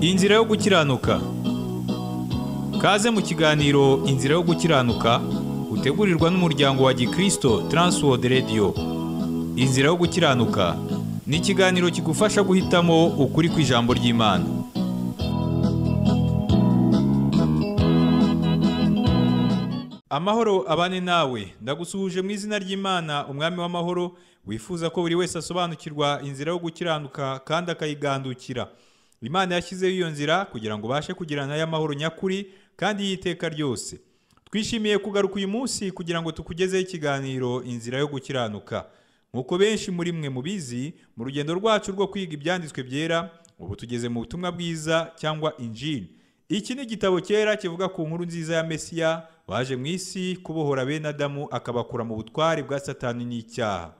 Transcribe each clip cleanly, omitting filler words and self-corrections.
Inzira yo gukiranuka. Kaze mu kiganiro Inzira yo gukiranuka utegurirwa n'umuryango wa Gikristo Transworld Radio. Inzira yo gukiranuka ni ikiganiro kigufasha guhitamo ukuri kw'ijambo ry'Imana. Amahoro abane nawe, ndagusuhuje mu izina ry'Imana umwami w'amahoro, wifuza ko buri wese asobanukirwa inzira yo gukiranuka kandi akayigandukira. Imana yashyizeho iyo nzira kugira ngo ubashe kugirana y'amahoro nyakuri kandi y'iteka ryose. Twishimiye kugaruka uyu munsi kugira ngo tukugezeho ikiganiro Inzira yo gukiranuka. Nkuko benshi muri mwe mubizi, mu rugendo rwacu rwo kwiga ibyanditswe byera, ubu tugeze mu butumwa bwiza cyangwa Injili. Iki ni igitabo cyera kivuga ku nkuru nziza ya Mesiya waje mu isi kubohora bene Adamu akabakura mu butware bwa Satani n'icyaha.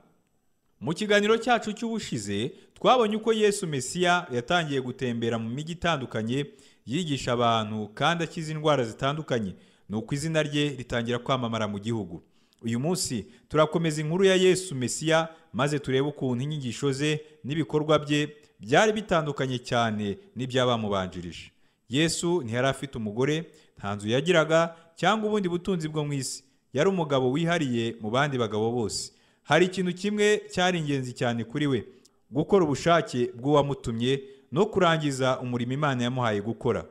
Mu kiganiro cyacu cy'ubushize twabonye uko Yesu Mesiya yatangiye gutembera mu mijyi itandukanye yigisha abantu kandi akiza indwara zitandukanye, nuko izina rye ritangira kwamamara mu gihugu. Uyu munsi turakomeza inkuru ya Yesu Mesiya maze turebe ukuntu inyigisho ze n'ibikorwa bye byari bitandukanye cyane n'iby'abamubanjirije. Yesu ntiyari afite umugore, nta nzu yagiraga cyangwa ubundi butunzi bwo mu isi. Yari umugabo wihariye mu bandi bagabo bose. Hari ikintu kimwe cyari ingenzi cyane kuri we: gukora ubushake bw'uwamutumye no kurangiza umurimo Imana yamuhaye gukora.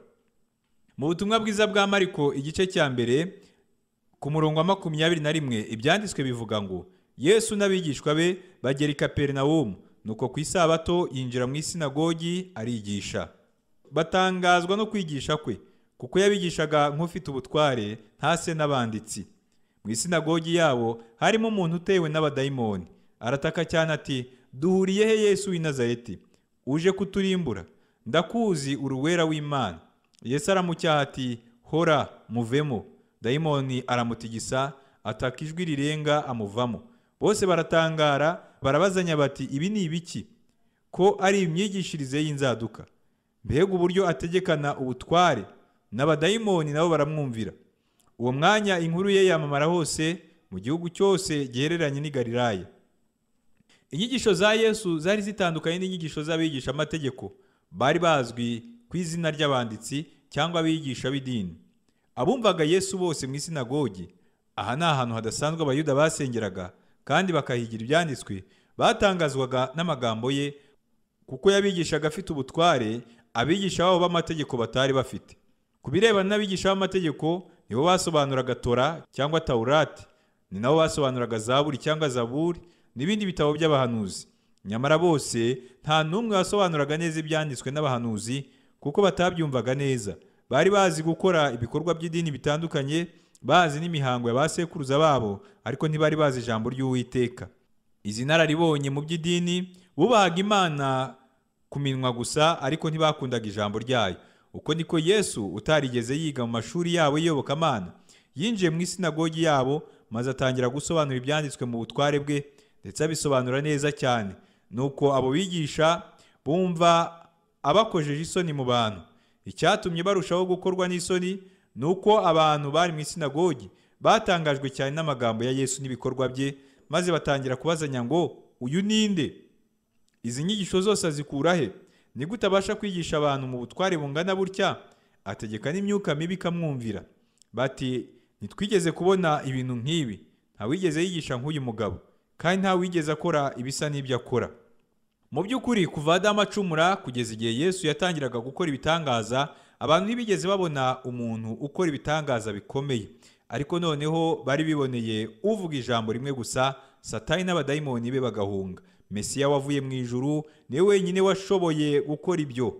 Mu butumwa bwiza bwa Mariko igice cya mbere ku murongo wa 21 ibyanditswe bivuga ngo Yesu n'abigishwa be bagera i Kaperinawumu, nuko ku isabato yinjira mu isinagogi arigisha. Batangazwa no kwigisha kwe, kuko yabigishaga nk'ufite ubutware, ntase n'abanditsi. Mu isinagogi yabo harimo umuntu utewe n'abadayimoni, arataka cyane ati: duhuriye he Yesu w'i Nazareti, uje kuturimbura? Ndakuzi uri uwera w'Imana. Yesu aramucyaha ati: hora, muvemo. Dayimoni aramutigisa, ataka ijwi rirenga amuvamo. Bose baratangara, barabazanya bati: ibi ni ibiki? Ko ari imyigishirize y'inzaduka? Mbega uburyo ategekana ubutware, n'abadayimoni nabo baramwumvira. Uwo mwanya inkuru ye yamamara hose mu gihugu cyose gihereranye n'i Galilaya. Inyigisho za Yesu zari zitandukanye n'inyigisho z'abigisha amategeko bari bazwi ku izina ry'abanditsi cyangwa abigisha b'idini. Abumvaga Yesu bose mu isinagogi, aha ni ahantu hadasanzwe abayuda basengeraga kandi bakahigira ibyanditswe, batangazwaga n'amagambo ye kuko yabigishaga afite ubutware abigisha babo b'amategeko batari bafite. Ku birebana n'abigisha b'amategeko, nibo basobanuraga Tora cyangwa Taurati, ni nabo basobanuraga Zaburi cyangwa Zaburi n'ibindi bitabo by'abahanuzi. Nyamara bose nta n'umwe wasobanuraga neza ibyanditswe n'abahanuzi kuko batabyumvaga neza. Bari bazi gukora ibikorwa by'idini bitandukanye, bazi n'imihango ya basekuruza babo, ariko ntibari bazi ijambo ry'Uwiteka. Izi nararibonye mu by'idini bubahaga Imana ku minwa gusa, ariko ntibakundaga ijambo ryayo. Uko niko Yesu utarigeze yiga mu mashuri yabo y'iyobokamana yinjiye mu isinagogi yabo maze atangira gusobanura ibyanditswe mu butware bwe, ndetse abisobanura neza cyane. Nuko abo bigisha bumva abakojeje isoni mu bantu. Icyatumye barushaho gukorwa n'isoni nuko abantu bari mu isinagogi batangajwe cyane n'amagambo ya Yesu n'ibikorwa bye, maze batangira kubazanya ngo: uyu ninde? Izi nyigisho zose azikura he? Ni gute abasha kwigisha abantu mu butware bungana butya? Ategeka n'imyuka mibi ikamwumvira. Bati: ntitwigeze kubona ibintu nk'ibi, ntawigeze yigisha nk'uyu mugabo, kandi ntawigeze akora ibisa n'ibyo akora. Mu by'ukuri kuva Adamu acumura kugeza igihe Yesu yatangiraga gukora ibitangaza, abantu ntibigeze babona umuntu ukora ibitangaza bikomeye. Ariko noneho bari biboneye uvuga ijambo rimwe gusa, Satani n'abadayimoni be bagahunga. Mesiya wavuye mu ijuru niwe wenyine washoboye gukora ibyo.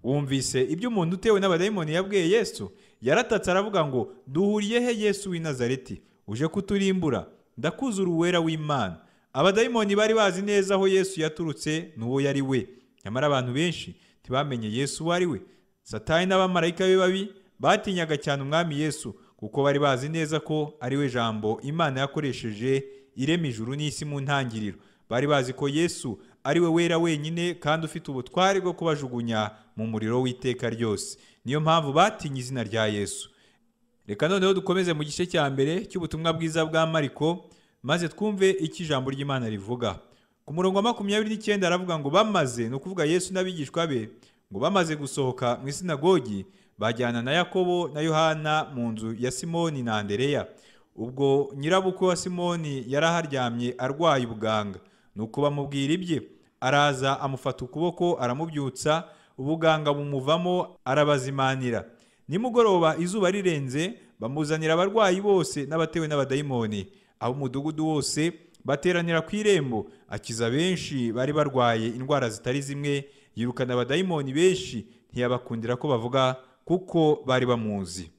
Wumvise ibyo umuntu utewe n'abadayimoni yabwiye Yesu? Yaratatse aravuga ngo: duhuriye he Yesu w'i Nazareti, uje kuturimbura? Ndakuzura uwera w'Imana. Abadayimoni bari bazi neza aho Yesu yaturutse n'uwo yari we. Nyamara abantu benshi ntibamenye Yesu uwo ari we. Satani n'abamarayika be babi batinyaga cyane umwami Yesu, kuko bari bazi neza ko ari we jambo Imana yakoresheje irema ijuru n'isi mu ntangiriro. Bari bazi ko Yesu ari we wera wenyine kandi ufite ubutware bwo kubajugunya mu muriro w'iteka ryose. Niyo mpamvu batinye izina rya Yesu. Reka noneho dukomeze mu gice cya mbere cy'ubutumwa bwiza bwa Mariko, maze twumve icyo ijambo ry'Imana rivuga. Ku murongo wa 29 aravuga ngo bamaze, ni ukuvuga Yesu n'abigishwa be, ngo bamaze gusohoka mu isinagogi bajyana na Yakobo na Yohana mu nzu ya Simoni na Andereya. Ubwo nyirabukwe wa Simoni yaraharyamye arwaye ubuganga, nuko bamubwira ibye. Araza amufata ukuboko aramubyutsa, ubuganga bumuvamo arabazimanira. Nimugoroba izuba rirenze bamuzanira abarwayi bose n'abatewe n'abadayimoni. Ab'umudugudu wose bateranira ku irembo. Akiza benshi bari barwaye indwara zitari zimwe, yirukana abadayimoni benshi, ntiyabakundira ko bavuga kuko bari bamuzi.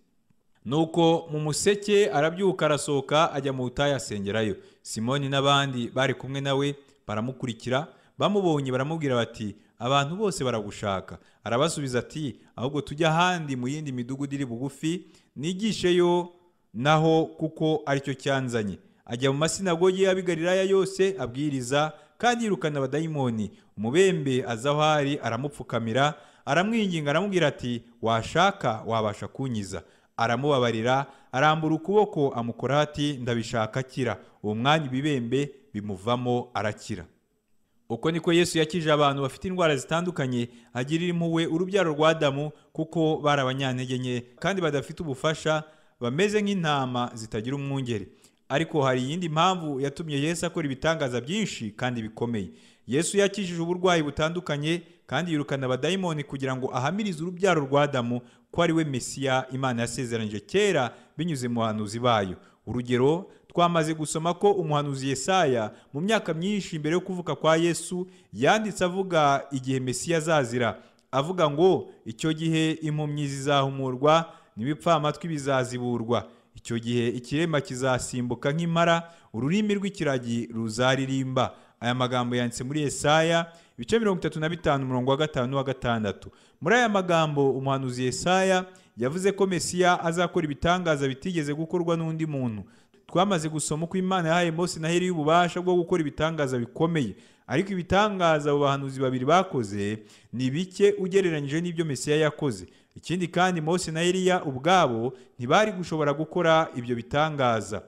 Nuko mu museke arabyuka arasohoka ajya mu butayu asengerayo. Simoni n'abandi bari kumwe nawe baramukurikira, bamubonye baramubwira bati abantu bose baragushaka. Arabasubiza ati ahubwo tujya ahandi mu yindi midugudu iri bugufi nigisheyo naho, kuko aricyo cyanzanye. Ajya mu masinagogi y'ab'i Galilaya yose abwiriza kandi yirukana abadayimoni. Umubembe aza aho ari aramupfukamira, aramwinginga aramubwira ati washaka wabasha kunyiza. Aramubabarira, arambura ukuboko amukoraho ati ndabishaka akira. Uwo mwanya ibibembe bimuvamo arakira. Uko niko Yesu yakije abantu bafite indwara zitandukanye, agirira impuhwe urubyaro rwa Adamu kuko bari abanyantege nke kandi badafite ubufasha, bameze nk'intama zitagira umwungeri. Ariko hari iyindi mpamvu yatumye Yesu akora ibitangaza byinshi kandi bikomeye. Yesu yakijije uburwayi butandukanye kandi yirukana abadayimoni kugira ngo ahamirize urubyaro rwa Adamu ko ari we Mesiya Imana yasezeranyije kera binyuze mu bahanuzi bayo. Urugero, twamaze gusoma ko umuhanuzi Yesaya mu myaka myinshi mbere yo kuvuka kwa Yesu yanditse avuga igihe Mesiya azazira, avuga ngo icyo gihe impumyi zizahumurwa n'ibipfamatwi bizaziburwa, icyo gihe ikirema kizasimbuka nk'impara, ururimi rw'ikiragi ruzaririmba. Aya magambo yanditse muri Yesaya ibice 35 umurongo wa 5 wa 6. Muri aya magambo umuhanuzi Yesaya yavuze ko Mesiya azakora ibitangaza bitigeze gukorwa n'undi muntu. Twamaze gusoma uko Imana yahaye Mose na Eliya ububasha bwo gukora ibitangaza bikomeye, ariko ibitangaza abo bahanuzi babiri bakoze ni bike ugereranyije n'ibyo Mesiya yakoze. Ikindi kandi Mose na Eliya ubwabo ntibari gushobora gukora ibyo bitangaza,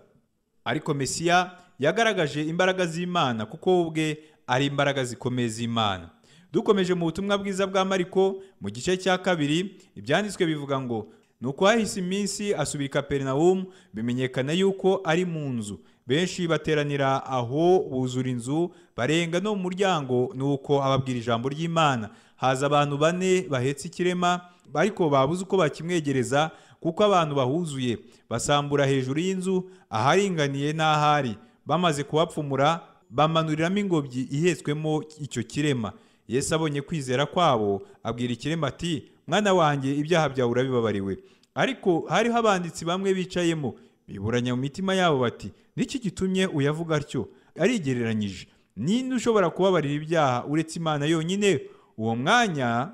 ariko Mesiya yagaragaje imbaraga z'Imana kuko ubwe ari imbaraga zikomeye z'Imana. Dukomeje mu butumwa bwiza bwa Mariko mu gice cya 2, ibyanditswe bivuga ngo nuko hahise iminsi asubira i Kaperinawumu, bimenyekana yuko ari mu nzu. Benshi bateranira aho buzura inzu, barenga no mu muryango. Nuko ababwira ijambo ry'Imana. Haza abantu bane bahetse ikirema, ariko babuze uko bakimwegereza kuko abantu bahuzuye. Basambura hejuru y'inzu aharinganiye n'ahari. Bamaze kuhapfumura bamanuriramo ingobyi ihetswemo icyo kirema. Yesu abonye kwizera kwabo abwira ikirema ati mwana wanjye ibyaha byawe urabibabariwe. Ariko hariho abanditsi bamwe bicayemo biburanya mu mitima yabo bati niki gitumye uyavuga atyo? Arigereranyije. Ninde ushobora kubabarira ibyaha uretse Imana yonyine? Uwo mwanya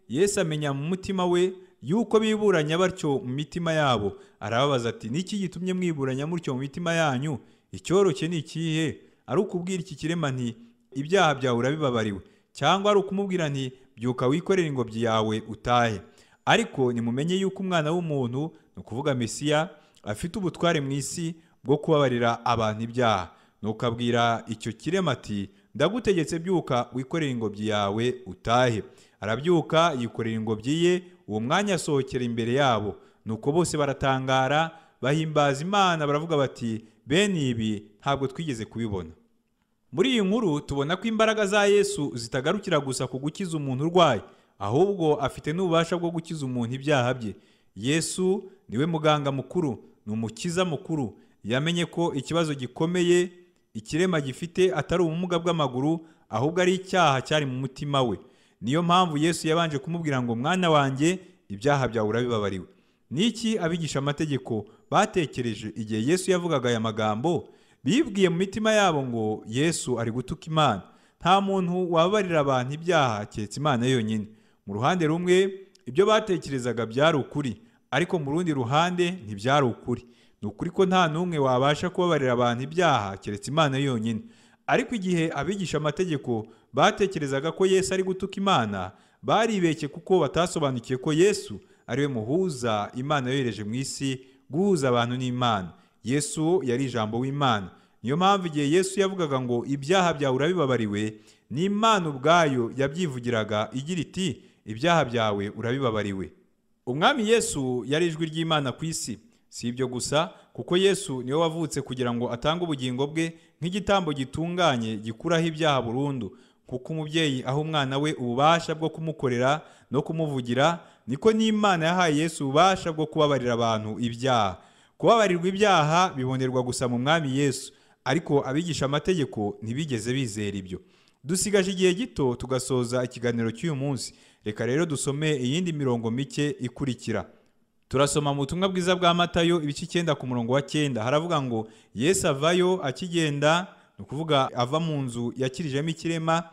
Yesu amenya mu mutima we yuko biburanya batyo mu mitima yabo. Arababaza ati niki gitumye mwiburanya mutyo mu mitima yanyu? Icyoroshye ni ikihe? Ari ukubwira iki kirema nti ibyaha byawe urabibabariwe, cyangwa ari ukumubwira nti byuka wikorere ingobyi yawe utahe? Ariko nimumenye yuko umwana w'umuntu, ni ukuvuga Mesiya, afite ubutware mu isi bwo kubabarira abantu ibyaha. Nuko abwira icyo kirema ati ndagutegetse byuka wikorere ingobyi yawe utahe. Arabyuka yikorera ingobyi ye, uwo mwanya asohokera imbere yabo. Nuko bose baratangara bahimbaza Imana baravuga bati bene ibi ntabwo twigeze kubibona. Muri iyi nkuru tubona ko imbaraga za Yesu zitagarukira gusa ku gukiza umuntu urwaye, ahubwo afite n'ububasha bwo gukiza umuntu ibyaha bye. Yesu niwe muganga mukuru, ni umukiza mukuru. Yamenye ko ikibazo gikomeye ikirema gifite atari ubumuga bw'amaguru, ahubwo ari icyaha cyari mu mutima we. Niyo mpamvu Yesu yabanje kumubwira ngo mwana wanjye ibyaha byawe urabibabariwe. Niki abigisha amategeko batekereje igihe Yesu yavugaga aya magambo? Bibwiye mu mitima yabo ngo Yesu ari gutuka Imana. Nta muntu wababarira abantu ibyaha keretse Imana yonyine. Mu ruhande rumwe ibyo batekerezaga byari ukuri, ariko mu rundi ruhande ntibyari ukuri. Ni ukuri ko nta n'umwe wabasha kubabarira abantu ibyaha keretse Imana yonyine. Ariko igihe abigisha amategeko batekerezaga ko Yesu ari gutuka Imana, baribeshye kuko batasobanukiye ko Yesu ari we muhuza Imana yohereje mu isi guhuza abantu n'Imana. Yesu yari ijambo w'Imana. Niyo mpamvu igihe Yesu yavugaga ngo ibyaha byawe urabibabariwe, n'Imana ubwayo yabyivugiraga igira iti ibyaha byawe urabibabariwe. Umwami Yesu yari ijwi ry'Imana ku isi. Si ibyo gusa, kuko Yesu niwe wavutse kugira ngo atange ubugingo bwe nk'igitambo gitunganye gikuraho ibyaha burundu. Kuko umubyeyi aha umwana we ububasha bwo kumukorera no kumuvugira, niko n'Imana yahaye Yesu ububasha bwo kubabarira abantu ibyaha. Kubabarirwa ibyaha bibonerwa gusa mu Mwami Yesu, ariko abigisha amategeko ntibigeze bizera ibyo. Dusigaje igihe gito tugasoza ikiganiro cy'uyu munsi. Reka rero dusome iyindi mirongo mike ikurikira. Turasoma mu butumwa bwiza bwa Matayo ibice 9 ku murongo wa 9. Haravuga ngo Yesu avayo akigenda, ni ukuvuga ava mu nzu yakirijemo ikirema,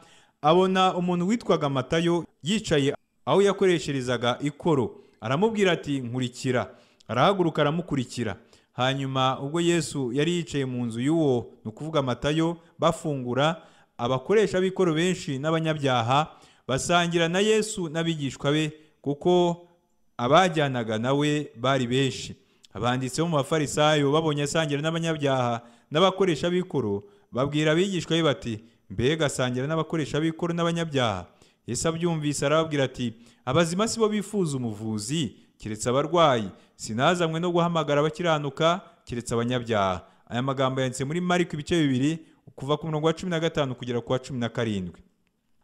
abona umuntu witwaga Matayo yicaye aho yakoresherezaga ikoro, aramubwira ati nkurikira. Arahaguruka aramukurikira. Hanyuma ubwo Yesu yari yicaye mu nzu y'uwo, ni ukuvuga Matayo, bafungura, abakoresha b'ikoro benshi n'abanyabyaha basangira na Yesu n'abigishwa be, kuko abajyanaga nawe bari benshi. Abanditsi bo mu Bafarisayo babonye asangira n'abanyabyaha n'abakoresha b'ikoro, babwira abigishwa be bati mbega asangira n'abakoresha b'ikoro n'abanyabyaha? Yesu abyumvise arababwira ati abazima si bo bifuza umuvuzi, keretse abarwayi. Sinazanywe no guhamagara abakiranuka, keretse abanyabyaha. Aya magambo yanditse muri Mariko ibice 2 kuva ku murongo wa 15 kugera ku wa 17.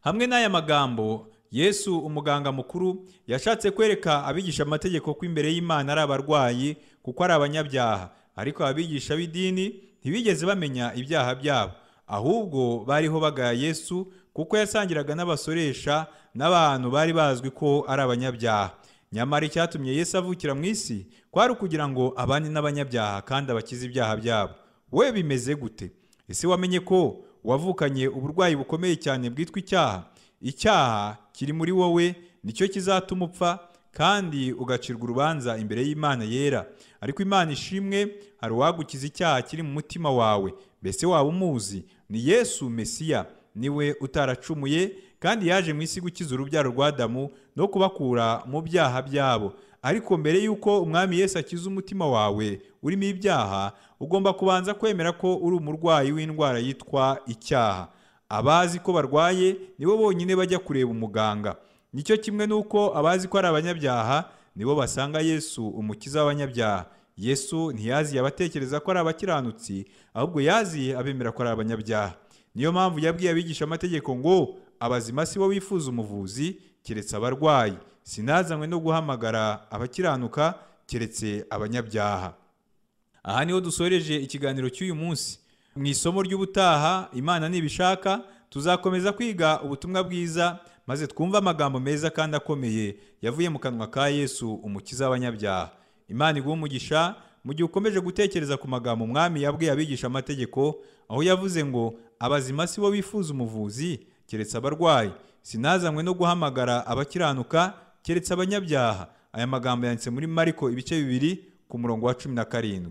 Hamwe n'aya magambo, Yesu umuganga mukuru yashatse kwereka abigisha amategeko ko imbere y'Imana ari abarwayi kuko ari abanyabyaha. Ariko abigisha b'idini ntibigeze bamenya ibyaha byabo, ahubwo bariho bagaya Yesu kuko yasangiraga n'abasoresha n'abantu bari bazwi ko ari abanyabyaha. Nyamara icyatumye Yesu avukira mu isi kwari ukugira ngo abane n'abanyabyaha kandi abakize ibyaha byabo. We bimeze gute? Ese wamenye ko wavukanye uburwayi bukomeye cyane bwitwa icyaha? Icyaha kiri muri wowe nicyo kizatuma upfa kandi ugacirwa urubanza imbere y'Imana yera. Ariko Imana ishimwe, hari uwagukiza icyaha kiri mu mutima wawe. Mbese waba umuzi? Ni Yesu Mesiya, niwe utaracumuye kandi yaje mu isi gukiza urubyaro rwa Adamu no kubakura mu byaha byabo. Ariko mbere y'uko Umwami Yesu akiza umutima wawe urimo ibyaha, ugomba kubanza kwemera ko uri umurwayi w'indwara yitwa icyaha. Abazi ko barwaye nibo bonyine bajya kureba umuganga. Nicyo kimwe nuko abazi ko ari abanyabyaha nibo basanga Yesu umukiza w'abanyabyaha. Yesu ntiyaziye abatekereza ko ari abakiranutsi, ahubwo yaziye abemera ko ari abanyabyaha. Niyo mpamvu yabwiye abigisha amategeko ngo abazima si bo bifuza umuvuzi, keretse abarwayi. Sinazanywe no guhamagara abakiranuka, keretse abanyabyaha. Aha niho dusoreje ikiganiro cy'uyu munsi. Mu isomo ry'ubutaha, Imana nibishaka, tuzakomeza kwiga ubutumwa bwiza maze twumve amagambo meza kandi akomeye yavuye mu kanwa ka Yesu umukiza w'abanyabyaha. Imana iguhe umugisha mu gihe ukomeje gutekereza ku magambo Umwami yabwiye abigisha amategeko, aho yavuze ngo abazima si bo bifuza umuvuzi, keretse abarwayi. Sinazanywe no guhamagara abakiranuka, keretse abanyabyaha. Aya magambo yanditse muri Mariko ibice 2 ku murongo wa 17.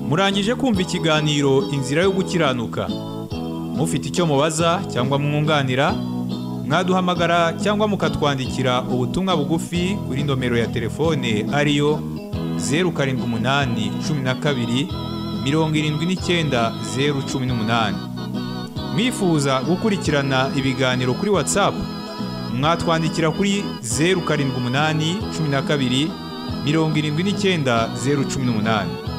Murangije kumva ikiganiro Inzira yo Gukiranuka. Mufite icyo mubaza cyangwa mwunganira, mwaduhamagara cyangwa mukatwandikira ubutumwa bugufi kuri nomero ya telefone ariyo 078 12 79 018. Mwifuza gukurikirana ibiganiro kuri WhatsApp, mwatwandikira kuri 078 12 79 018.